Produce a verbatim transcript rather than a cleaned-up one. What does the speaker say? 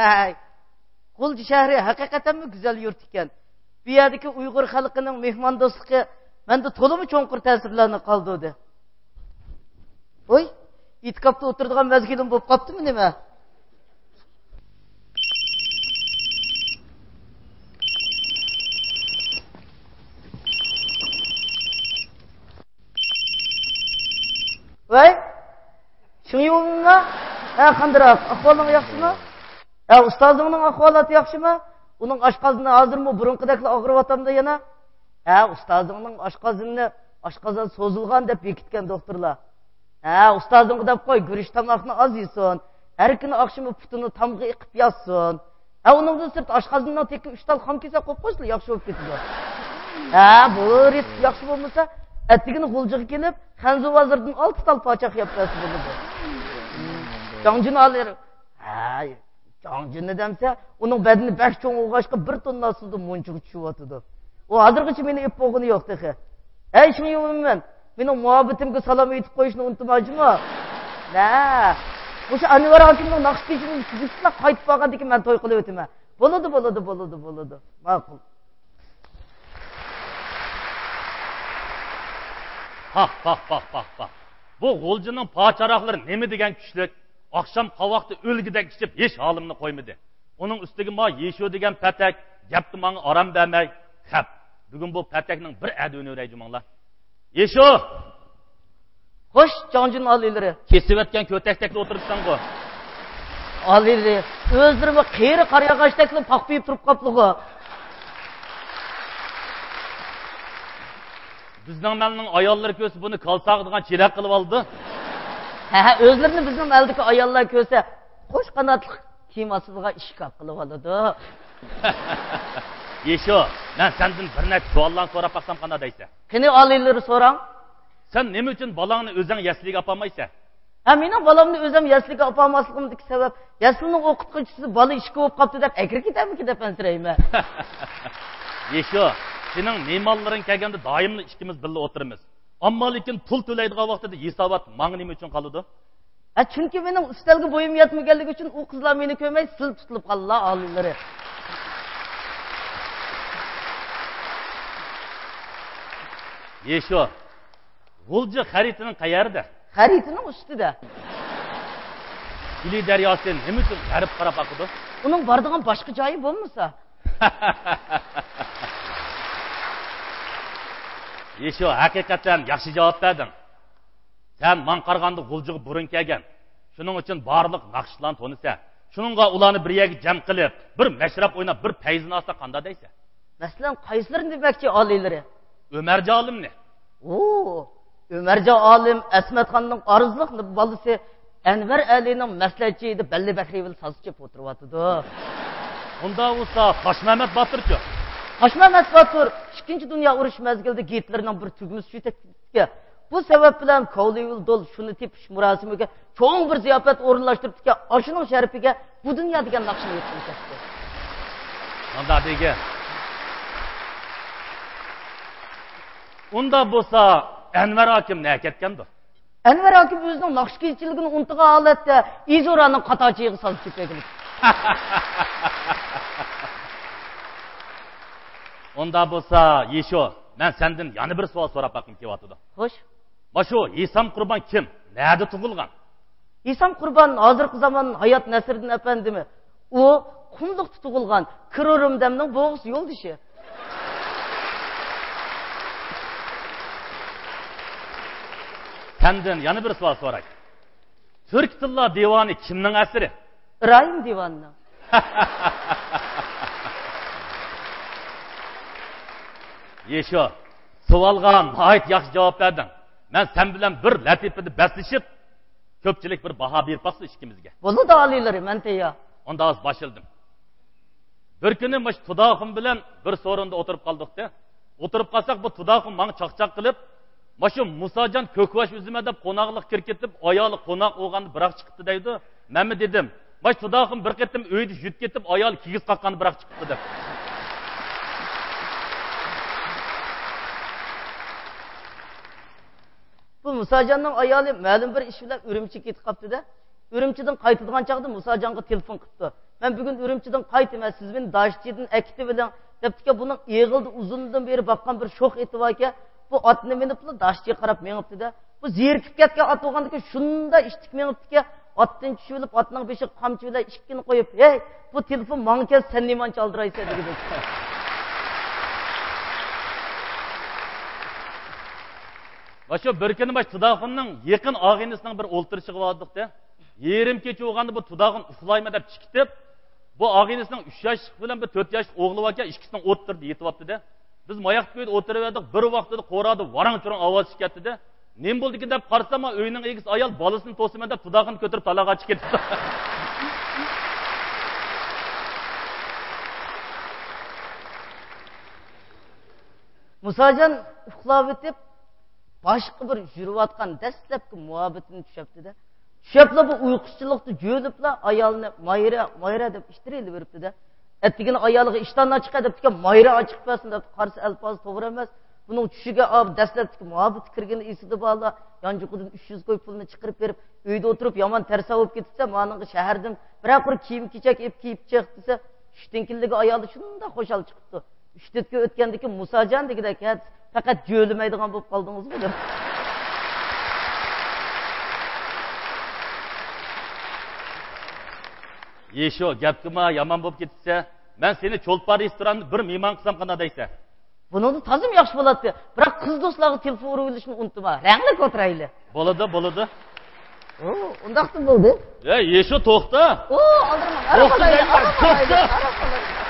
ھەي، غۇلجا شەھىرى ھەقىقەتەنمۇ گۈزەل يۇرت ئىكەن. بۇ يەردىكى ئۇيغۇر خەلقىنىڭ مېھماندوستلۇقى مەندە تولىمۇ چوڭقۇر تەسىرلەرنى قالدۇردى. ۋوي، ئېتىكاپتا ئولتۇرىدىغان مەزگىلىم بولۇپ قاپتىمۇ نېمە؟ ۋەي، شېڭ يۇۋېنما؟ ھە، قانداق، ئەھۋالىڭ ياخشىمۇ؟ ھە، ئۇستازىڭنىڭ ئەھۋالاتى ياخشىمۇ؟ ئۇنىڭ ئاشقازىنى ھازىرمۇ بۇرۇنقىدەكلا ئاغرىۋاتامدۇ يەنە؟ ھە، ئۇستازىڭنىڭ ئاشقازىنىنى ئاشقازان سوزۇلغان دەپ بېكىتكەن دوختۇرلار. ھە، ئۇستازىڭغا دەپ قوي، گۈرۈچ تاماقنى ئاز يېسۇن. ھەر كۈنى ئاخشىمى پۇتىنى تامغا ئېقىپ ياتسۇن. ھە، ئۇنىڭدىن سىرت ئاشقازىنىنىڭ تېكى ئۈچ تال خام كېسەك قويۇپ قويسىلا ياخشى بولۇپ كېتىدۇ. ھە، بۇ رېتسېپ ياخشى بولمىسا، ئەتىگىنى غۇلجىغا كېلىپ، خەنزۇ بازىرىدىن ئالتە تال پاچاق يەپ بەرسە بولىدۇ. جاڭجىن ئالىر. ھە، جاڭجىننى دەمسە، ئۇنىڭ بەدىنى بەك چوڭ بولغاچقا، بىر توننا ئاستىدا مۇنچىغا چۈشۈۋاتىدۇ. ئۇ ھازىرغىچە مېنى ئېلىپ بولغىنى يوق تېخى. ھەي، شېڭ يۇۋېنمەن، مېنىڭ مۇھەببىتىمگە سالام ئېيتىپ قويۇشنى ئۇنتۇما جۇمۇ. نە، مۇشۇ ئەنۋەر ھاكىمنىڭ ناخشا كېچىسىنى تۈزۈتسىلا، قايتىپ بارغاندىن كېيىن مەن توي قىلىۋېتىمەن. بولىدۇ، بولىدۇ، بولىدۇ، بولىدۇ. ماقۇل. پاھ، پاھ، پاھ، پاھ، پاھ. بۇ غۇلجىنىڭ پاچاراقلىرى نېمە دېگەن كۈچلۈك. ئاخشام قاۋاقتا ئۆلگۈدەك ئىچىپ، ھېچ ھالىمنى قويمىدى. ئۇنىڭ ئۈستىگە ما يېشۇ دېگەن پەتەك، گەپتە ماڭا ئارام بەرمەي. خەپ، بۈگۈن بۇ پەتەكنىڭ بىر ئەدىنى ئۆرەي جۇمۇڭلار. يېشۇ! خوش، جاڭجىن ئالىيلىرى. كېسىۋەتكەن كۆتەكتەكلا ئولتۇرۇپسەنغۇ. ئالىيلىرى، ئۆزلىرىمۇ قېرى قارىياغاچتەكلا پاقپىيىپ تۇرۇپ قاپلىغۇ. بىزنىڭ مەلنىڭ ئاياللىرى كۆرسە، بۇنى كالتاغىدىغان چېلەك قىلىۋالىدۇ. ھە، ھە، ئۆزلىرىنى بىزنىڭ مەلدىكى ئاياللار كۆرسە، قوش قاناتلىق كىيىم ئاستىدىغان ئىشكاپ قىلىۋالىدۇ. يېشۇ، مەن سەندىن بىر نەچچە سوئاللارنى سوراپ باقسام قانداق دەيسەن؟ قېنى، ئالىيلىرى سوراڭ. سەن نېمە ئۈچۈن بالاڭنى ئۆزۈڭ يەسلىگە ئاپارمايسەن؟ ھە، مېنىڭ بالامنى ئۆزۈم يەسلىگە ئاپارماسلىقىمدىكى سەۋەب، يەسلىنىڭ ئوقۇتقۇچىسى بالا ئىشىك بولۇپ قاپتۇ دەپ ئەكىرىپ كېتەرمىكىن دەپ ئەنسىرەيمەن. يېشۇ، سېنىڭ مېھمانلىرىڭ كەلگەندە دائىملا ئىككىمىز بىللە ئولتۇرىمىز. ئەمما لېكىن پۇل تۆلەيدىغان ۋاقتىدا ھېسابات ماڭا نېمە ئۈچۈن قالىدۇ؟ ھە، چۈنكى مېنىڭ ئۈستەلگە بويۇم يەتمىگەنلىكى ئۈچۈن ئۇ قىزلار مېنى كۆرمەي سىل تۇتۇلۇپ قالدىلا، ئالىيلىرى. يېشۇ، غۇلجا خەرىتىنىڭ قەيەردە؟ خەرىتىنىڭ ئۈستىدە. ئىلى دەرياسى نېمە ئۈچۈن غەربكە قاراپ ئاقىدۇ؟ ئۇنىڭ بارىدىغان باشقا جايى بولمىسا. يېشۇ، ھەقىقەتەن ياخشى جاۋاب بەردىڭ. سەن ماڭا قارىغاندا غۇلجىغا بۇرۇن كەلگەن. شۇنىڭ ئۈچۈن بارلىق ناخشىچىلارنى تونۇسەن. شۇنىڭغا ئۇلارنى بىر يەرگە جەم قىلىپ، بىر مەشرەپ ئويناپ، بىر پەيزىنى ئالساق قانداق دەيسەن؟ مەسىلەن، قايسىلىرىنى دېمەكچى، ئالىيلىرى؟ ئۆمەرجان ئالىمنى. ئۇ، ئۆمەرجان ئالىم ئەسمەتخاننىڭ ئارزۇلۇق بالىسى ئەنۋەر ئەلىنىڭ مەسلىھەتچى ئىدى، بەللى بەھرى بىلەن ساز چېلىپ ئولتۇرۇۋاتىدۇ. ئۇنداق بولسا، تاشمەمەت باتۇرچۇ؟ تاشمەمەت باتۇر ئىككىنچى دۇنيا ئۇرۇشى مەزگىلىدە گىتلېرنىڭ بىر تۈگمىسى چۈشۈپ كەتكەن. بۇ سەۋەب بىلەن كاۋلىۋىل دول شۇنى تېپىش مۇراسىمىگە چوڭ بىر زىياپەت ئورۇنلاشتۇرۇپتىكەن. ئاشۇنىڭ شەرىپىگە بۇ دۇنيا دېگەن ناخشىنى ئېيتقىلى كەپتۇ. ئۇنداق دېگىن. ئۇنداق بولسا، ئەنۋەر ھاكىم نەگە كەتكەندۇ؟ ئەنۋەر ھاكىم ئۆزىنىڭ ناخشا كېچىچىلىكىنى ئۇنتۇغان ھالەتتە ئىزوراڭنىڭ قاتارچىغا ساز چېلىپ بەرگىلى. ئۇنداق بولسا، يېشۇ، مەن سەندىن يەنە بىر سوئال سوراپ باققۇم كېلىۋاتىدۇ. خوش. ماشۇ ھېسام قۇربان كىم؟ نەدە تۇغۇلغان؟ ھېسام قۇربان ھازىرقى زامان ھايات نەسىردىن ئەپەندىمۇ؟ ئۇ قۇملۇقتا تۇغۇلغان، كىرورۇمدەمنىڭ بوغۇز يولدىشى. سەندىن يەنە بىر سوئال سوراي. تۈركىي تىللار دىۋانى كىمنىڭ ئەسىرى؟ ئىبراھىم دىۋانىنىڭ. يېشۇ، سوئالغا ناھايىتى ياخشى جاۋاب بەردىڭ. مەن سەن بىلەن بىر لەتىپىدە بەسلىشىپ، كۆپچىلىك بىر باھا بېرىپ باقسۇن ئىككىمىزگە. بولىدۇ، ئالىيلىرى، مەن تەييار. ئۇنداق بولسا باشلىدىم. بىر كۈنى مۇشۇ تۇداخۇن بىلەن بىر سورۇندا ئولتۇرۇپ قالدۇق-تە. ئولتۇرۇپ قالساق، بۇ تۇداخۇن ماڭا چاقچاق قىلىپ، ماشۇ مۇساجان كۆكباش ئۈزىمەن دەپ قوناقلىققا كىرىپ كېتىپ، ئايالى قوناق بولغاندا بىراق چىقىپتۇ دەيدۇ. مەنمۇ دېدىم، ماشۇ تۇداخۇن بىر قېتىم ئۆيدە يۈت كېتىپ، ئايالى كىگىز قاققاندا بىراق چىقىپتۇ دەپ. بۇ مۇساجاننىڭ ئايالى مەلۇم بىر ئىش بىلەن ئۈرۈمچىگە كېتىپ قاپتۇ-دە. ئۈرۈمچىدىن قايتىدىغان چاغدا مۇساجانغا تېلېفون قىپتۇ. مەن بۈگۈن ئۈرۈمچىدىن قايتىمەن، سىز مېنى داشچىدىن ئەكېتىۋېلىڭ، دەپتىكەن. بۇنىڭ ئېغىلدا ئۇزۇندىن بېرى باققان بىر شوخ ئېتى باركەن، بۇ ئاتنى مىنىپلا داشچىغا قاراپ مېڭىپتۇ-دە. بۇ زېرىكىپ كەتكەن ئات بولغاندىكىن شۇنداق ئىتتىك مېڭىپتىكەن، ئاتتىن چۈشۈۋېلىپ، ئاتنىڭ بېشىغا قامچا بىلەن ئىككىنى قويۇپ، «ھەي، بۇ تېلېفون ماڭا كەلسە سەن نېمانچە ئالدىرايسەن» دېگۈدەك. مانا شۇ بىر كۈنى مانا شۇ تۇداخۇننىڭ يېقىن ئاغىنىسىنىڭ بىر ئولتۇرۇشىغا باردۇق-دە. يېرىم كېچە بولغاندا بۇ تۇداخۇن ئۇخلايمەن دەپ چىقىپ، بۇ ئاغىنىسىنىڭ ئۈچ ياشلىق بىلەن بىر تۆت ياشلىق ئوغلى باركەن، ئىككىسىنىڭ ئوتتۇرىدا يېتىۋاپتۇ-دە. بىز ماياقتا كۆيدە ئولتۇرۇۋەردۇق، بىر ۋاقىتتا قورادىن ۋاراڭ-چۇرۇڭ ئاۋاز چىقىپ كەتتى-دە. نېمە بولدىكىن دەپ قارىسام، ئۆينىڭ ئىگىسى ئايال بالىسىنى توسىمەن دەپ تۇداخۇننى كۆتۈرۈپ تالاغا چىقىپ كېتىپتۇ. مۇساجان ئۇخلاۋېتىپ، باشقا بىر يۈرۈۋاتقان دەسلەپكى مۇھەببىتىنى چۈشەپتۇ-دە. چۈشەپلا بۇ ئۇيقۇچىلىقتا جۆلۈپلا ئايالىنى «مايرا، مايرا» دەپ ئىتتىرىۋېرىپتۇ-دە. ئەتىگىنى ئايالىغا «ئىشتاننى ئاچىقە» دەپتىكەن، «مايرا ئاچىقىپ بەرسۇن» دەپتۇ. قارىسا ئەلپازى توغرا ئەمەس. بۇنىڭ چۈشىگە، ئا، دەسلەپتىكى مۇھەببىتى كىرگىنى ئېسىدە بارلا، يانچۇقىدىن ئۈچ يۈز كوي پۇلنى چىقىرىپ بېرىپ، ئۆيدە ئولتۇرۇپ يامان تەرسا بولۇپ كېتىپسەن، مانىڭغا شەھەردىن بىرەر قۇر كىيىم-كېچەك ئېلىپ كىيىپ چىق دېسە، چۈشتىن كېيىنلىكى ئايالى شۇنداق خۇشال چىقىپتۇ. ئۈچ تۆت كۈن ئۆتكەندىن كېيىن، «مۇساجان» دېگۈدەك، «ھە، پەقەت جۆلىمەيدىغان بولۇپ قالدىڭىزغۇ» دەپ. يېشۇ، گەپكىما يامان بولۇپ كېتىپسەن. مەن سېنى چولپان رېستوراندا بىر مېھمان قىلسام قانداق دەيسەن؟ بۇنىڭدىن تازىمۇ ياخشى بولاتتى. بىراق، قىز دوستلارغا تېلېفون ئۇرۇۋېلىشنى ئۇنتۇما. رەڭلىك ئولتۇرايلى. بولىدۇ، بولىدۇ. ئۇ، ئۇنداقتىن بولدى. ئەي، يېشۇ، توختا. ئۇ، ئالدىرىماڭ. توختا دەيمەن، توختا.